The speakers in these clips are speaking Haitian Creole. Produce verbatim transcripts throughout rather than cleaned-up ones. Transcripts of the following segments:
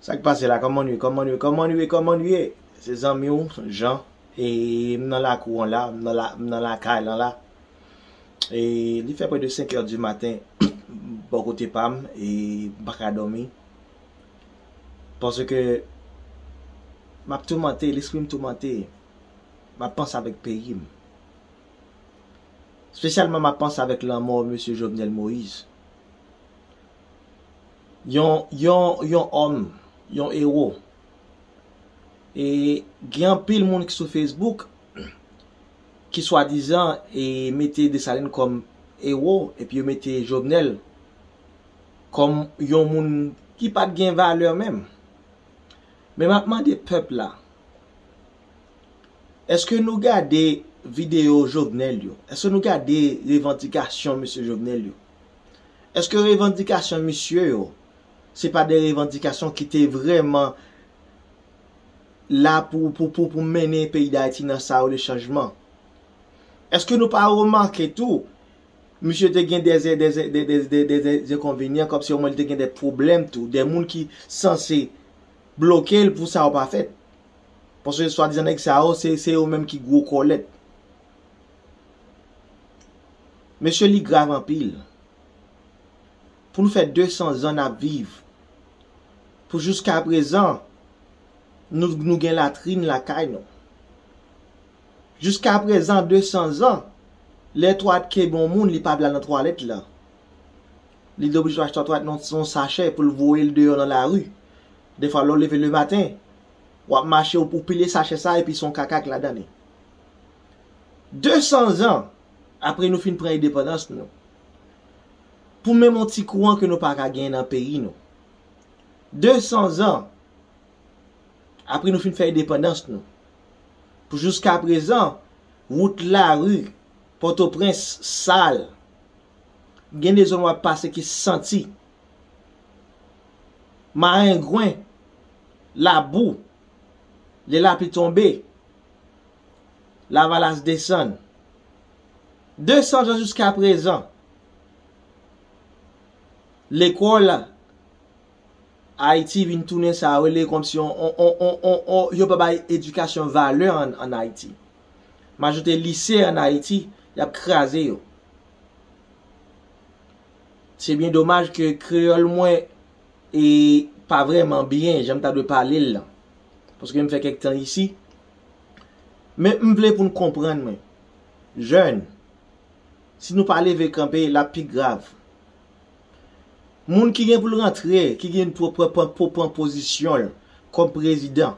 Sa k pase la? Kòman nou ye? Kòman nou ye? Kòman nou ye? Kòman nou ye? Se zanmi w, Jean. E m nan lakou an la, m nan la, m nan lakay lan la. E li fè prè de senk è di maten, bò kote pa m, e m pa ka dòmi. Paske m ap toumante, lespri m toumante. M ap panse avèk peyi m. Espesyalman, m ap panse avèk lanmò mesye Jovenel Moïse. Yon, yon, yon òm, yon ewo. E gen anpil moun ki sou Facebook ki swadizan e mete Desalin kòm ewo, epi yo mete Jovenel kòm yon moun ki pa t gen valè menm. Men m ap mande pèp la, èske nou gade videyo Jovenel yo? Èske nou gade revandikasyon mesye Jovenel yo? Èske revandikasyon misye yo, se pa de revandikasyon ki te vrèman la pou, pou, pou, pou mennen peyi Dayiti nan sa yo le chanjman? Èske nou pa remake tou, misye te gen de, de, de, de, de, de, de, de enkonvenyan, kòmsi omwen li te gen de pwoblèm tou, de moun ki sanse bloke l pou sa yo pa fèt? Paske swadizan nèg sa yo, se, se yo menm ki gwo kòlèt. Mesye, li grav anpil. Pou nou fè de san zan n ap viv. Pou jiska prezan, nou, nou gen latrin lakay nou. Jiska prezan, de san zan, lè twalèt kenbe yon moun, li pa vle al nan twalèt la. Li oblije achte twalèt nan yon sachè pou l voye l deyò nan lari. Defwa, lè w leve lematen, w ap mache, ou, ou pile sachè sa, epi se yon kaka k ladan li. De san zan apre nou fin pran endepandans nou, pou menm yon ti kouran ke nou pa ka genyen nan peyi nou. De san zan apre nou fin fè endepandans nou, pou jiska prezan, wout lari Pòtoprens sal. Gen de zòn w ap pase ki santi marengwen, labou, lè lapli tonbe, lavalas desann. De san zan jiska prezan, lekòl Ayiti vin tounen sa yo rele kòmsi on, on, on, on, on, on, yo pa bay edikasyon valè ann, ann Ayiti. Majorite lise ann Ayiti, y ap kraze yo. Se byen domaj ke kreyòl mwen e pa vrèman byen jan m ta dwe pale l lan. Paske m fè kèk tan isi. Men m vle pou n konprann mwen. Jèn, si nou pa leve kanpe, l ap pi grav. Moun ki gen pou l rantre, ki gen pou, pou, pou, pou pran pozisyon l kòm prezidan,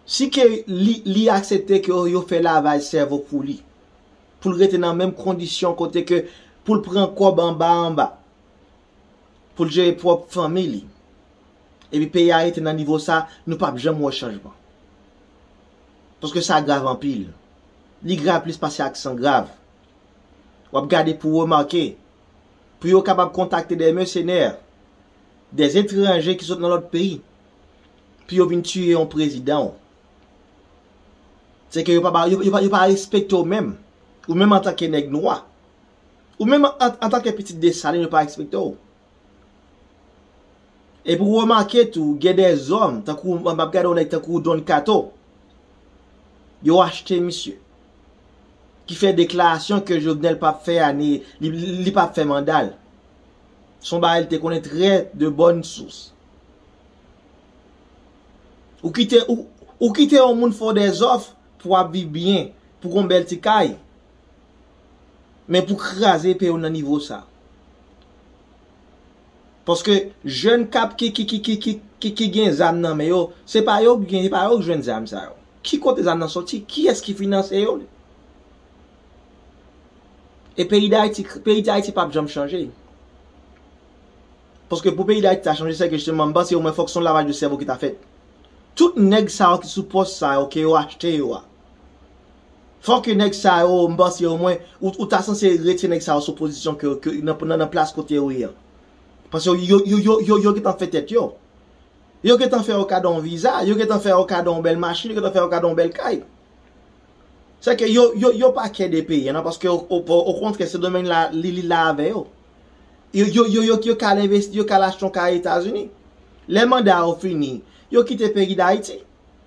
si ke li, li aksepte ke yo, yo fè lavaj sèvo pou li, pou l rete nan menm kondisyon kote ke pou l pran kòb anba anba, pou l jere pwòp fanmi li, epi peyi a rete nan nivo sa, nou p ap janm wè chanjman. Paske sa grav anpil. Li grav plis pase aksan grav. W ap gade pou w remake, pou yo kapab kontakte de mèsenè, de etranje ki sot nan lòt peyi, pou yo vin tiye yon prezidan w. Se ke yo pa, yo, yo pa, yo pa respekte w menm. Ou menm antanke nèg nwa. Ou menm an, antanke pitit Desalin, yo pa respekte w. Epi w remake tou, gen de zòm, tankou, m ap gade yon nèg tankou Don Kato. Yo achte misye. Ki fè deklarasyon ke Jovenel p ap fè ane, li, li p ap fè manda l. Se yon bagay li te konnen trè de bòn sous. Ou kite, ou, ou kite yon moun fè w de zòf pou w ap viv byen, pou gon bèl ti kay. Men pou kraze peyi w nan nivo sa. Paske jèn k ap ki, ki, ki, ki, ki, ki, ki gen zam nan men yo, se pa yo ki gen, se pa yo ki jwenn zam sa yo. Ki kote zam nan soti? Kiyès ki finanse yo? E peyi Dayiti, peyi Dayiti p ap janm chanje. Paske pou peyi Dayiti ta chanje, se ke jisteman, m panse omwen fòk se yon lavaj de sèvo ki ta fèt. Tout nèg sa yo ki sou pòs sa yo, ke yo achte yo a, fòk nèg sa yo, m panse omwen, ou, ou ta sanse retire nèg sa yo sou pozisyon ke, ke, nan, nan, nan plas kote yo ye an. Paske yo, yo, yo, yo, yo, yo gentan fè tèt yo. Yo gentan fè yo kado yon viza, yo gentan fè yo kado yon bèl machin, yo gentan fè yo kado yon bèl kay. Se ke yo, yo, yo pa kè de peyi an, non, paske o, o, okontrè, Sendomeng la, li, li la avè yo. Yo, yo, yo, yo, yo ka al envesti, yo ka al achte yon kay Etazini. Lè manda yo fini, yo kite peyi Dayiti.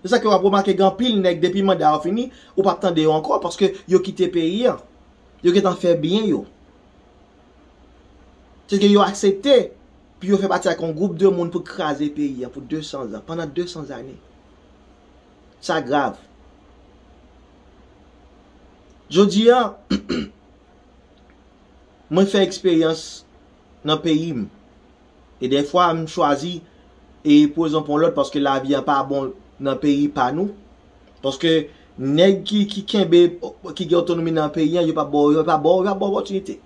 Se sa ke w ap remake gen anpil nèg depi manda yo fini, ou p ap tande yo ankò paske yo kite peyi an. Yo gentan fè byen yo. Se ke yo aksepte pou yo fè pati ak yon gwoup de moun pou kraze peyi an pou de san zan, pandan de san zane. Sa grav. Jodi a, mwen fè eksperyans nan peyi m. E dèfwa, m chwazi e pou rezon pou yon lòt, paske lavi a pa bon nan peyi pa nou. Paske nèg ki, ki kenbe, ki gen otonomi nan peyi an, yo pa ba w, yo pa ba w, yo pa ba w opòtinite.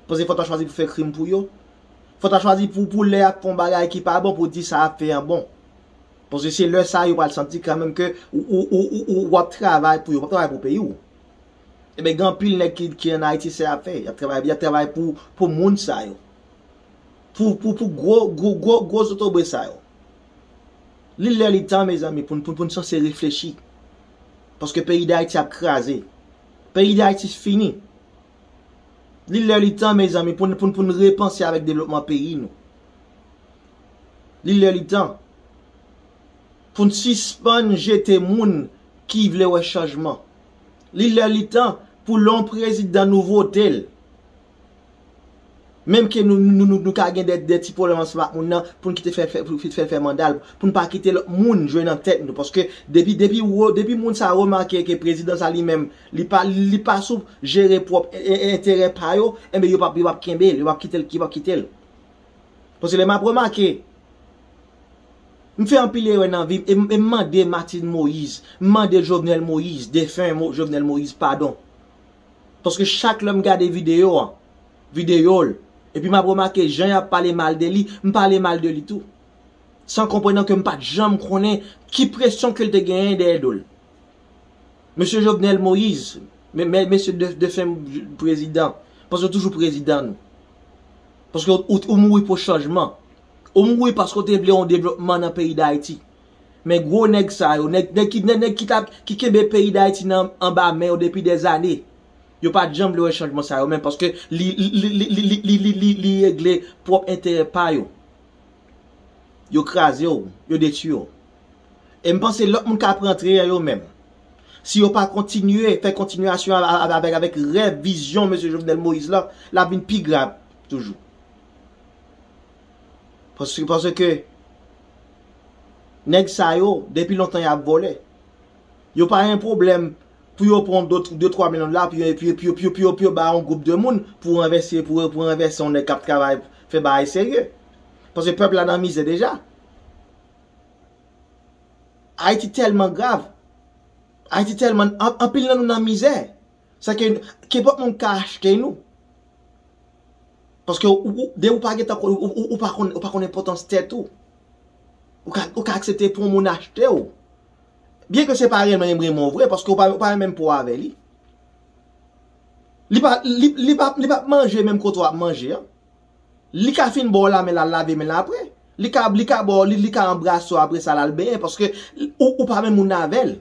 Paske fò w ta chwazi pou fè krim pou yo. Fò w ta chwazi pou, pou lè y ap fè yon bagay ki pa bon, pou w di sa y ap fè an bon. Paske se lè sa yo pral santi kanmenm ke ou, ou, ou, ou, ou, w ap travay pou yo, w ap travay pou peyi w. Ebyen, gen anpil nèg ki, ki ann Ayiti, se y ap fè. Y ap travay, y ap travay pou, pou moun sa yo. Pou, pou, pou gwo, gwo, gwo, gwo zotobre sa yo. Li lè li tan, mezanmi, pou n, pou, pou n sanse reflechi. Paske peyi Dayiti ap kraze. Peyi Dayiti fini. Li lè li tan, mezanmi, pou n, pou n, pou n repanse avèk devlopman peyi nou. Li lè li tan pou n sispann jete moun ki vle wè chanjman. Li lè li tan pou lè yon prezidan nou vote l, menm ke nou, nou, nou, nou ka gen de, de ti pwoblèm ansanm ak moun nan, pou n kite fè, fè, pou fè, fè manda l, pou n pa kite lòt moun jwe nan tèt nou. Paske depi, depi, depi moun sa remake ke prezidan sa li menm, li pa, li pa sou jere pwòp e, e, enterè pa yo, enben yo p ap, yo p ap kenbe l, yo p ap kite l, yo p ap kite l. Paske lè m ap remake, m fè anpil erè nan vi m, e m, e m mande Martine Moïse, m mande Jovenel Moïse, defen Mo-, Jovenel Moïse, padon. Paske chak lè m gade videyo an, videyo l, epi m ap remake jan y ap pale mal de li, m pale mal de li tou. San konprenan ke m pa t janm konnen ki presyon ke l te genyen dèyè do l. Mesye Jovenel Moïse, me, me, mesye de, defen prezidan, paske w toujou prezidan nou. Paske ou, ou, ou mouri pou chanjman. Ou mouri paske w te vle yon devlopman nan peyi Dayiti. Men gwo nèg sa yo, nèg, nèg ki, nèg, nèg ki t ap, ki kenbe peyi Dayiti nan, anba men yo depi dèzane, yo pa t janm vle wè chanjman sa yo menm, paske li, li, li regle pwòp enterè pa yo. Yo kraze w, yo detwi w. E m panse lòt moun k ap rantre an yo menm, si yo pa kontinye, fè kontinyasyon a, a, avèk, avèk rèv, vizyon mesye Jovenel Moïse la, l ap vin pi grav toujou. Paske, paske nèg sa yo, depi lontan y ap vòlè. Yo pa gen pwoblèm pou yo pran de, de twa milyon dola, pou yo, pou yo, pou yo, pou yo, pou yo, pou yo ba yon gwoup de moun pou ranvèse, pou, pou ranvèse yon nèg k ap travay, fè bagay serye. Paske pèp la nan mizè deja. Ayiti tèlman grav. Ayiti tèlman, an, anpil nan nou nan mizè. Sa ke, kenpòt moun ka achte nou. Paske ou, ou, depi ou pa gentan konn, ou, ou, ou pa konn, ou pa konn enpòtans tèt ou. Ou ka, ou ka aksepte pou yon moun achte w. Byen ke se pa renmen, renmen w vre, paske ou pa, ou pa renmen po avè li. Li pa, li, li pa, li pa manje menm kote w ap manje an. Li ka fin ba w lamen l al lave men l apre. Li ka, li ka ba w, li, li ka anbrase w apre sa l al benyen, paske ou, ou pa menm moun avè l.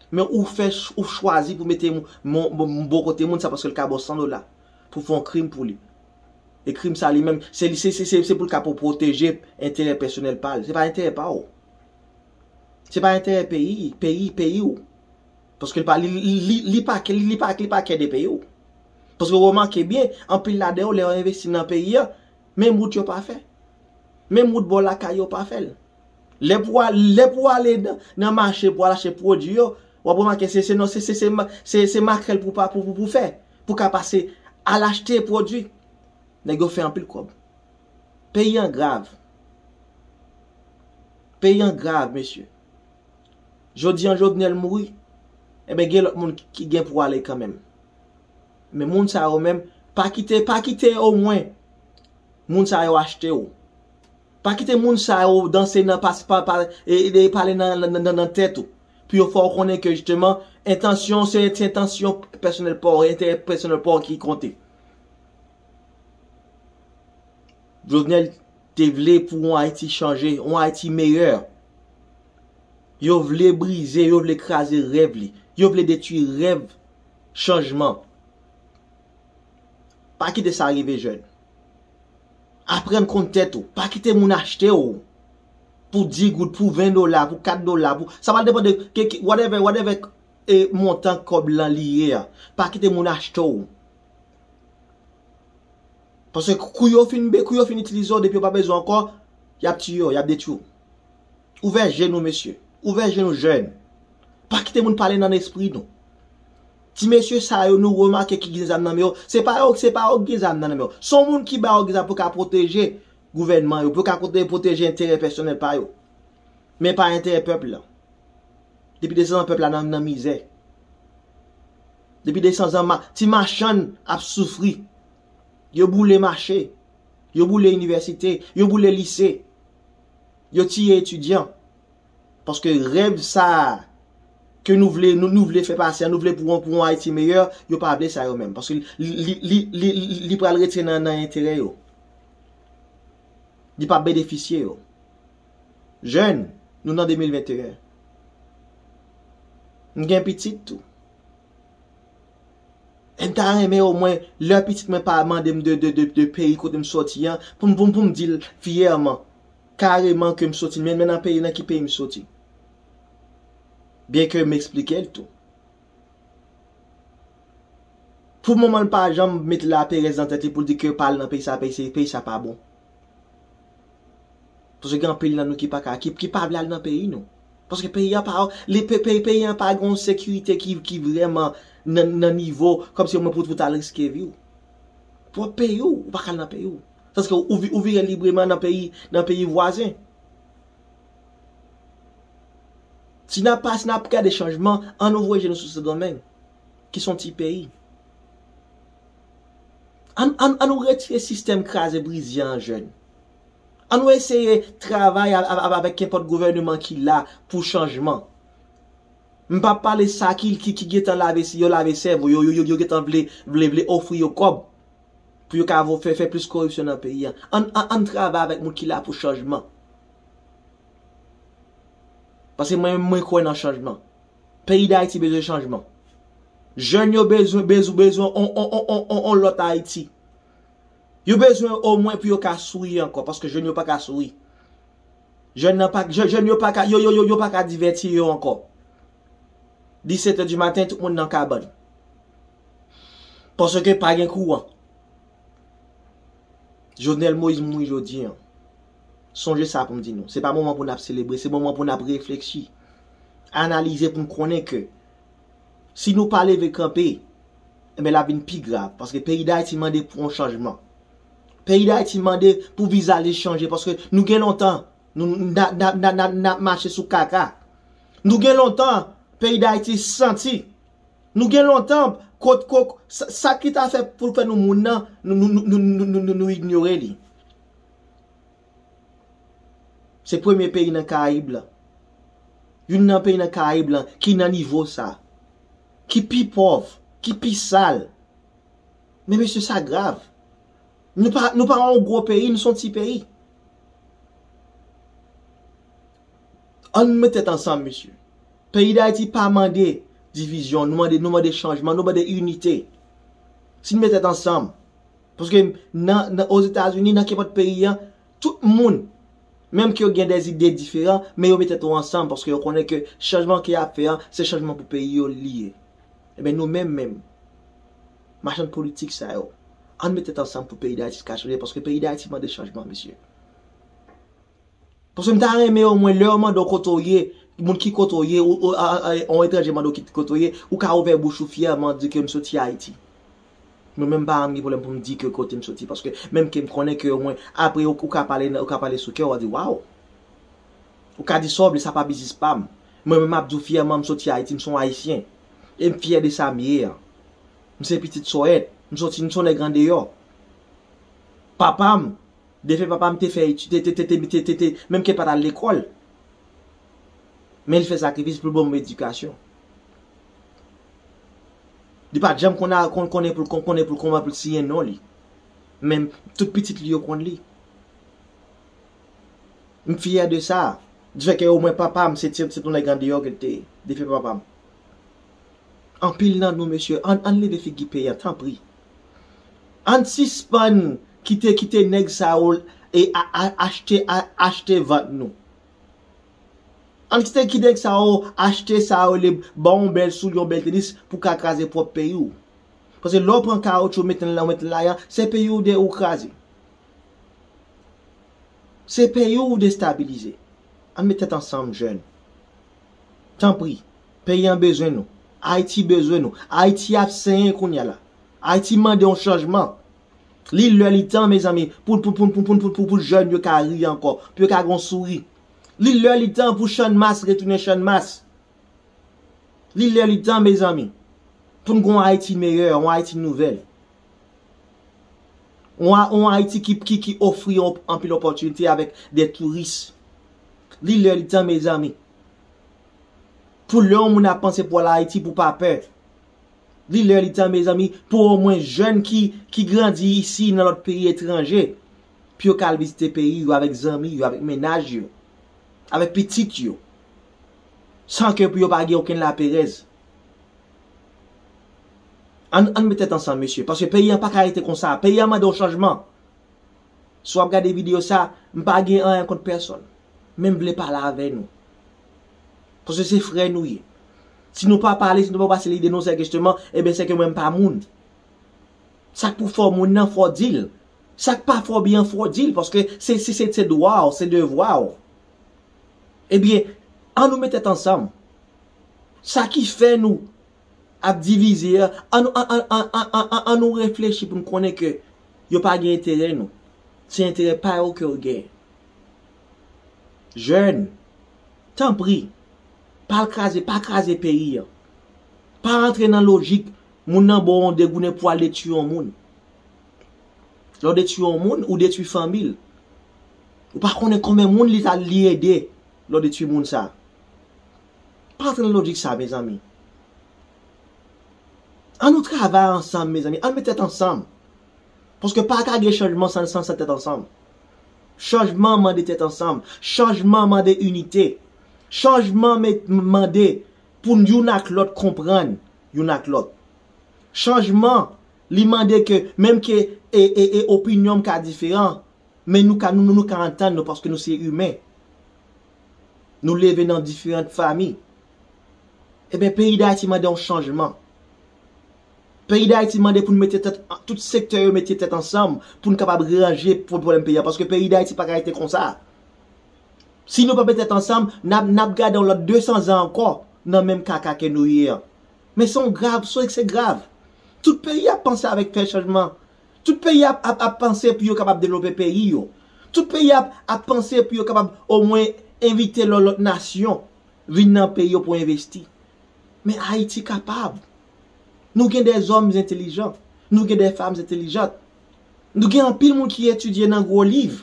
Men ou fè ch-, ou chwazi pou mete m-, mon, mon, bò kote moun sa paske l ka ba w san dola pou fè yon krim pou li. E krim sa li menm, se li, se, se, se, se pou l ka pou pwoteje enterè pèsonèl pa l. Se pa enterè pa w. Se pa enterè peyi, peyi, peyi w. Paske li pa, li, li, li, li pa, li, li pa, li pa kè de peyi w. Paske remake byen, anpil ladan yo, lè yo envesti nan peyi a, menm wout yo pa fè. Menm wout bò lakay yo pa fè l. Lè pou al-, lè pou ale nan, nan mache pou al achte pwodui yo, w ap remake se, se, non, se, se, se, ma-, se, se makrèl pou pa, pou, pou, pou fè, pou ka pase al achte pwodui. Nèg yo fè anpil kòb. Peyi an grav. Peyi an grav, mesye. Jodi an Jovenel mouri, enben gen lòt moun ki, ki gen pou ale kanmenm. Men moun sa yo menm, pa kite, pa kite omwen moun sa yo achte w. Pa kite moun sa yo danse nan pas, pa, pa, e, e, e pale nan, nan, nan, nan tèt ou. Pou yo fè w konnen ke jisteman, entansyon, se, se entansyon pèsonèl pa w, enterè pèsonèl pa w ki konte. Jovenel te vle pou yon Ayiti chanje, yon Ayiti meyè. Yo vle brize, yo vle kraze rèv li. Yo vle detwi rèv chanjman. Pa kite sa rive jèn. Aprann konn tèt ou. Pa kite moun achte w. Pou dis goud, pou ven dola, pou kat dola, pou, sa va depann de ke, ke, whatever, whatever e montan kòb lan li ye a. Pa kite moun achte w. Paske kou yo fin be, kou yo fin itilize w, depi yo pa bezwen ankò, y ap tiye w, y ap detwi w. Ouvè je nou, mesye. Ouvè je nou, jèn. Pa kite moun pale nan lespri nou. Ti mesye sa yo, nou remake ki gen zam nan men yo. Se pa yo, se pa yo ki gen zam nan men yo. Se yon moun ki ba yo gen zam pou ka pwoteje gouvènman yo, pou ka pwote-, pwoteje enterè pèsonèl pa yo. Men pa enterè pèp la. Depi de san zan pèp la nan, nan mizè. Depi de san zan ma-, ti machann ap soufri. Yo boule mache. Yo boule inivèsite. Yo boule lise. Yo tiye etidyan. Paske rèv sa a ke nou vle, nou, nou vle fè pase a, nou vle pou yon, pou yon Ayiti meyè, yo pa vle sa yo menm. Paske li, li, li, li, li pral retire nan, nan enterè yo. Li p ap benefisye yo. Jèn, nou nan de mil venteyen. M gen pitit tou. E m ta renmen omwen, lè pitit mwen pa mande m de, de, de, de peyi kote m soti an, pou m, pou m, pou m di l fyèman, kareman ke m soti, men, men nan peyi, nan ki peyi m soti. Byenke m eksplike l tou. Pou moman, l pa janm met laperèz nan tèt li pou l di ke pa l nan peyi sa, peyi se, peyi sa pa bon. Paske gen anpil nan nou ki pa ka, ki, ki pa vle al nan peyi nou. Paske peyi a pa, li, pe-, peyi, peyi a pa gen yon sekirite ki, ki vrèman nan, nan nivo, kòmsi omwen pou, pou t al riske vi w. Pwòp peyi w, ou pa ka al nan peyi w. Tandis ke ou, vi-, ou vire libreman nan peyi, nan peyi vwazen. Si n ap pa, si n ap gade chanjman, ann ouvri je nou sou Sendomeng, ki se yon ti peyi. Ann, ann, ann nou retire sistèm kraze brize an, jèn. Ann nou eseye travay a, a, avèk kenpòt gouvèneman ki la pou chanjman. M p ap pale sa ki, ki, ki gentan lave, yo lave sèvo, yo, yo, yo, yo gentan vle, vle, vle ofri yo kòb pou yo ka vo-, fè, fè plis koripsyon nan peyi a. Ann, ann, ann travay avèk moun ki la pou chanjman. Paske mwen, mwen kwè nan chanjman. Peyi Dayiti bezwen chanjman. Jèn yo bezwen, bezwen, bezwen on, on, on, on, on, on lòt Ayiti. Yo bezwen omwen pou yo ka souri ankò, paske jèn yo pa ka souri. Jèn nan pa, jè-, jèn yo pa ka, yo, yo, yo, yo pa ka divèti yo ankò. Disetè di maten, tout moun nan kabann. Paske pa gen kouran. Jovenel Moïse mouri jodi an. Sonje sa pou m di nou. Se pa moman pou n ap selebre, se moman pou n ap reflechi. Analize pou n konnen ke si nou pa leve kanpe, enben, l ap vin pi grav. Paske peyi Dayiti mande pou yon chanjman. Peyi Dayiti mande pou vizaj li chanje. Paske nou gen lontan, nou, n ap, n ap, n ap, n ap, n ap mache sou kaka. Nou gen lontan, peyi Dayiti santi. Nou gen lontan, kot, kot, sa, sa ki ta fè pou fè nou moun nan, nou, nou inyore li. Se premye peyi nan Karayib la. Youn nan peyi nan Karayib la ki nan nivo sa. Ki pi pòv, ki pi sal. Men mesye, sa grav. Nou pa, nou pa yon gwo peyi, nou se yon ti peyi. Ann met tèt ansanm, mesye. Peyi Dayiti pa mande divizyon, nou mande, nou mande chanjman, nou mande inite. Si n met tèt ansanm, paske nan, nan, Ozetazini, nan kenpòt peyi an, tout moun, menm ke yo gen de zide diferan, men yo met tèt yo ansanm, paske yo konnen ke chanjman ke y ap fè an, se chanjman pou peyi yo li ye. Enben, nou menm, menm, machann politik sa yo, ann met tèt ansanm pou peyi Dayiti ka chanje, paske peyi Dayiti mande chanjman, mesye. Paske m ta renmen omwen lè yo mande w kote w ye, moun ki kote w ye, ou, ou, a, a, a, yon etranje mande w ki kote w ye, ou ka ouvè bouch ou fyèman di ke m soti Ayiti. Mwen menm pa janm gen pwoblèm pou m di ke kote m soti, paske menm ke m konnen ke omwen, apre ou, ou ka pale nan, ou ka pale sou kè w, w a di, "Waw." Ou ka di sa w vle, sa pa biznis pa m. Mwen menm m ap di w fyèman m soti Ayiti, m se yon Ayisyen. E m fyè de sa m ye a. M se pitit Sòyèt. M soti, m se yon nèg andeyò. Papa m, defen papa m te fè etid, te, te, menm ke l pa t al lekòl. Men li fè sakrifis pou l ban m edikasyon. Li pa t janm konn a, konn, konnen pou l, konn, konnen pou l, kòman pou l siyen non li. Men tout pitit li yo konn li. M fyè de sa. Di fè ke omwen papa m, se, se, se yon nèg andeyò ke l te ye. Defen papa m. Anpil nan nou, mesye, ann, ann leve figi peyi a, tanpri. Ann sispann kite, kite nèg sa yo e a, a, achte, a, achte vant nou. Ann kite ki nèg sa yo achte sa yo, le ba w yon bèl soulye, yon bèl tenis pou ka kraze pwòp peyi w. Paske lè w pran kawotchou, ou mete l la, ou mete l la, se peyi w de ou kraze. Se peyi w destabilize. Ann met tèt ansanm, jèn. Tanpri, peyi an bezwen nou. Ayiti bezwen nou. Ayiti ap senyen kounye a la. Ayiti mande yon chanjman. Li lè li tan, mezanmi, pou, pou, pou jèn yo ka ri ankò, pou yo ka gon souri. Li lè li tan pou Channmas retounen Channmas. Li lè li tan, mezanmi, pou n gon Ayiti meyè, yon Ayiti nouvèl. Yon, yon Ayiti ki, ki, ki ofri yon, anpil opòtinite avèk de touris. Li lè li tan, mezanmi, pou lè yon moun ap panse pou al Ayiti, pou pa pè. Li lè li tan, mezanmi, pou omwen jèn ki, ki grandi isi nan lòt peyi etranje, pou yo ka al vizite peyi yo avèk zanmi yo, avèk mennaj yo, avèk pitit yo, san ke pou yo pa gen okenn laperèz. Ann, ann met tèt ansanm, mesye, paske peyi an pa ka rete konsa. Peyi an mande yon chanjman. Si w ap gade videyo sa, m pa gen anyen kont pèsonn. Men m vle pale avè nou. Paske se frè nou ye. Si nou pa pale, si nou pa pase lide nou, se jisteman, ebyen, se ke mwen m pa moun. Sa k pou fè w moun nan, fò w di l. Sa k pa fè w byen, fò w di l, paske se, se, se, se dwa w, se devwa w. Ebyen, ann nou met tèt ansanm. Sa ki fè nou ap divize a, ann, ann, ann nou reflechi pou n konnen ke yo pa gen enterè nou. Se enterè pa yo ke yo gen. Jèn, tanpri, pa al kraze, pa kraze peyi an. Pa rantre nan lojik moun nan ba w yon degounen pou al detwi yon moun. Lè w detwi yon moun, ou detwi fanmi l. Ou pa konnen konbyen moun li ta, li ede lè w detwi moun sa. Pa rantre nan lojik sa, mezanmi. Ann nou travay ansanm, mezanmi. Ann met tèt ansanm. Paske pa ka gen chanjman san, san, san tèt ansanm. Chanjman mande tèt ansanm. Chanjman mande inite. Chanjman met, mande pou youn ak lòt konprann youn ak lòt. Chanjman, li mande ke, menm ke e, e, e opinyon m ka diferan, men nou ka, nou, nou, nou ka antann nou paske nou se imen. Nou leve nan diferan fanmi. Ebyen, peyi Dayiti mande yon chanjman. Peyi Dayiti mande pou n mete tèt, tout sektè yo mete tèt ansanm pou n kapab ranje pwoblèm peyi a, paske peyi Dayiti pa ka rete konsa. Si nou pa mete tèt ansanm, n ap, n ap gade yon lòt de san zan ankò nan menm kaka ke nou ye an. Men se yon grav, se, se grav. Tout peyi ap panse avèk fè chanjman. Tout peyi ap, ap, ap panse pou yo kapab devlope peyi yo. Tout peyi ap, ap panse pou yo kapab omwen envite lòt, lòt nasyon vin nan peyi yo pou envesti. Men Ayiti kapab. Nou gen de zòm entelijan. Nou gen de fanm entelijant. Nou gen anpil moun ki etidye nan gwo liv.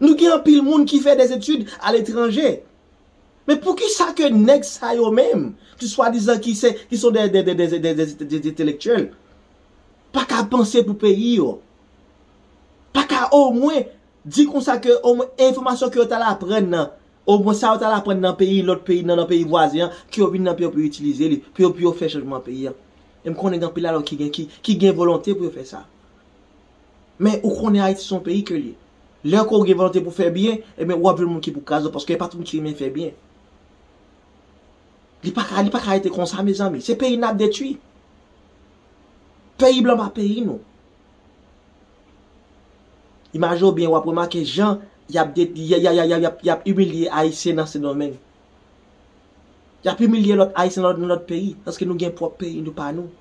Nou gen anpil moun ki fè de etid aletranje. Men poukisa ke nèg sa yo menm, ki swadizan ki se, ki son de, de, de, de, de, de, de entelektyèl, pa ka panse pou peyi yo? Pa ka omwen di konsa ke omwen enfòmasyon ke yo t al aprann nan, omwen sa yo t al aprann nan peyi, lòt peyi, nan, nan peyi vwazen an, ke yo vin nan peyi yo pou yo itilize li, pou yo, pou yo fè chanjman peyi an. E m konnen gen anpil la ki gen, ki, ki gen volonte pou yo fè sa. Men ou konnen Ayiti se yon peyi ke li ye. Lè ke w gen volonte pou fè byen, ebyen w ap jwenn moun ki pou kraze w, paske e pa tout moun ki renmen fè byen. Li pa ka, li pa ka rete konsa, mezanmi. Se peyi n ap detwi. Peyi blan pa peyi nou. Imajine w byen, w ap remake jan y ap de, y, y, y, y, y, y ap, y ap imilye Ayisyen nan Sendomeng. Y ap imilye lòt Ayisyen nan lòt, nan lòt peyi, paske nou gen pwòp peyi nou pa nou.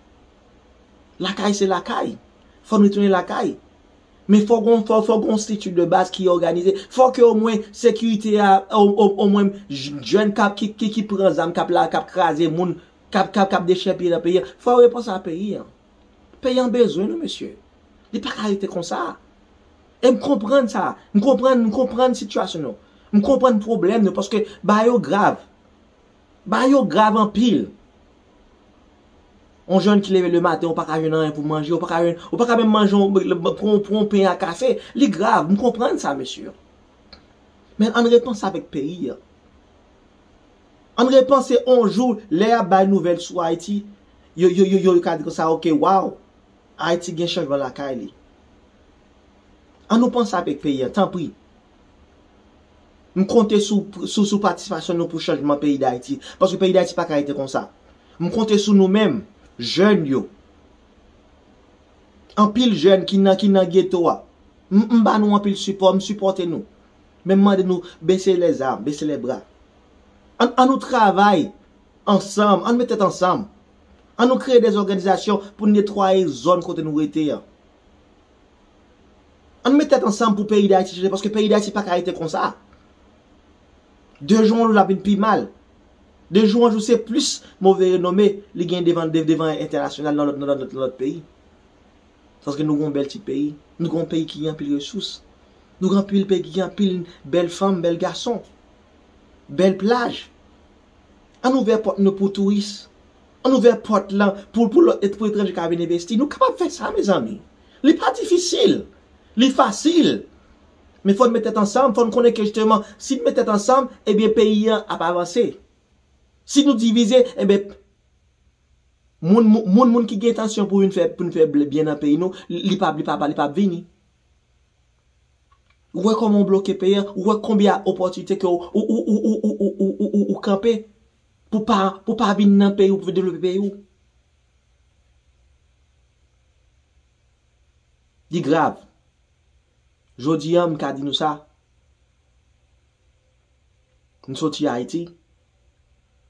Lakay se lakay. Fò n retounen lakay. Men fò gon, fò, fò gon strikti de baz ki òganize. Fò ke omwen sekirite a, o, o, omwen j, jèn k ap, ki, ki, ki pran zam, k ap la, k ap kraze moun, k ap, k ap, k ap dechèpiye nan peyi a. Fò yo repanse a peyi an. Peyi an bezwen nou, mesye. Li pa ka rete konsa. E m konprann sa. M konprann, m konprann sitiyasyon nou. M konprann pwoblèm nou, paske bagay yo grav. Bagay yo grav anpil. Yon jèn ki leve le maten, ou pa ka jwenn anyen pou manje, ou pa ka jwenn, ou pa ka menm manje yon, pran, pran yon pen a kafe, li grav, m konprann sa, mesye. Men ann repanse avèk peyi a. Ann repanse yon jou, lè y ap bay nouvèl sou Ayiti, yo, yo, yo, yo, yo ka di konsa, oke, waw, Ayiti gen chanjman lakay li. Ann nou panse avèk peyi a, tanpri. M konte sou, sou, sou patisipasyon nou pou chanjman peyi Dayiti. Paske peyi Dayiti pa ka rete konsa. M konte sou nou menm, jèn yo. Anpil jèn ki nan, ki nan geto a. M, m ba nou anpil sipò, m sipòte nou. Men m mande nou, bese lèzam, bese lèbra. Ann, ann nou travay ansanm, ann met tèt ansanm. Ann nou kreye de òganizasyon pou netwaye zòn kote nou rete an. Ann met tèt ansanm pou peyi Dayiti chanje, paske peyi Dayiti pa ka rete konsa. De jou an jou, l ap vin pi mal. De jou an jou, se plis move renome li gen devan, de, devan entènasyonal nan lòt, nan lòt, nan lòt peyi. Paske nou gen yon bèl ti peyi. Nou gen yon peyi ki gen anpil resous. Nou gen anpil peyi ki gen anpil bèl fanm, bèl gason, bèl plaj. Ann ouvè pòt nou pou touris. Ann ouvè pòt lan pou, pou lòt, pou etranje ka vin envesti. Nou kapab fè sa, mezanmi. Li pa difisil. Li fasil. Men fò n met tèt ansanm, fò n konnen ke jisteman, si n met tèt ansanm, ebyen peyi an ap avanse. Si nou divize, ebyen, moun, moun, moun, moun ki gen entansyon pou vin fè, pou n fè bl-, byen nan peyi nou, li, li p ap, li p ap, li p ap vini. Ou wè kòman w bloke peyi an, ou wè konbyen opòtinite ke w, ou, ou kanpe pou pa, pou pa vin nan peyi w, pou devlope peyi w. Li grav. Jodi an, m ka di nou sa. M soti Ayiti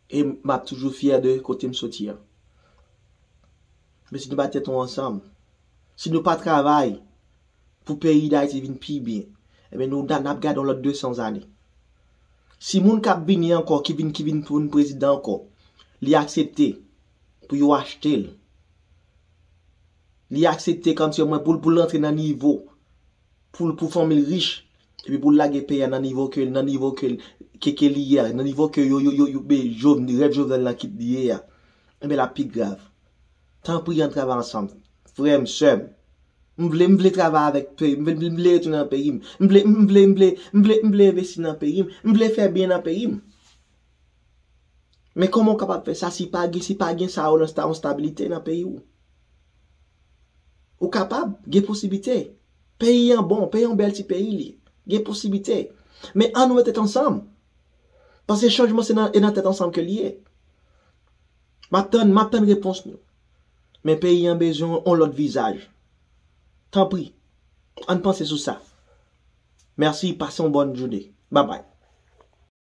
e m ap toujou fyè de kote m soti an. Men si nou pa tèt nou ansanm, si nou pa travay pou peyi Dayiti vin pi byen, ebyen nou, n ap gade yon lòt de san zane. Si moun k ap vini ankò, ki vin, ki vin pou vin prezidan ankò, li aksepte pou yo achte l, li aksepte kòmsi omwen pou l, pou l rantre nan nivo, pou l, pou fanmi l rich, epi pou l lage peyi a nan nivo ke, nan nivo ke, ke, ke li ye a, nan nivo ke yo, yo, yo, yo, be, Jov-, rèv Jovenel lan kit li ye a, enben l ap pi grav. Tanpri, ann travay ansanm. Frè m, sè m, m vle, m vle travay avèk peyi m, m vle, m vle retounen nan peyi m, m vle, m vle, m vle, m vle, m vle envesti nan peyi m, m vle fè byen nan peyi m. Men kòman w kapab fè sa si pa gen, si pa gen sa yo nan sta-, yon stabilite nan peyi w? Ou kapab, gen posiblite. Peyi an bon, peyi an bèl ti peyi li. Gen posiblite. Men ann nou met tèt ansanm. Paske chanjman se nan, e nan tèt ansanm ke li ye. M ap tann, m ap tann repons nou. Men peyi an bezwen yon lòt vizaj. Tanpri, ann panse sou sa. Mèsi, pase yon bòn jounen. Babay.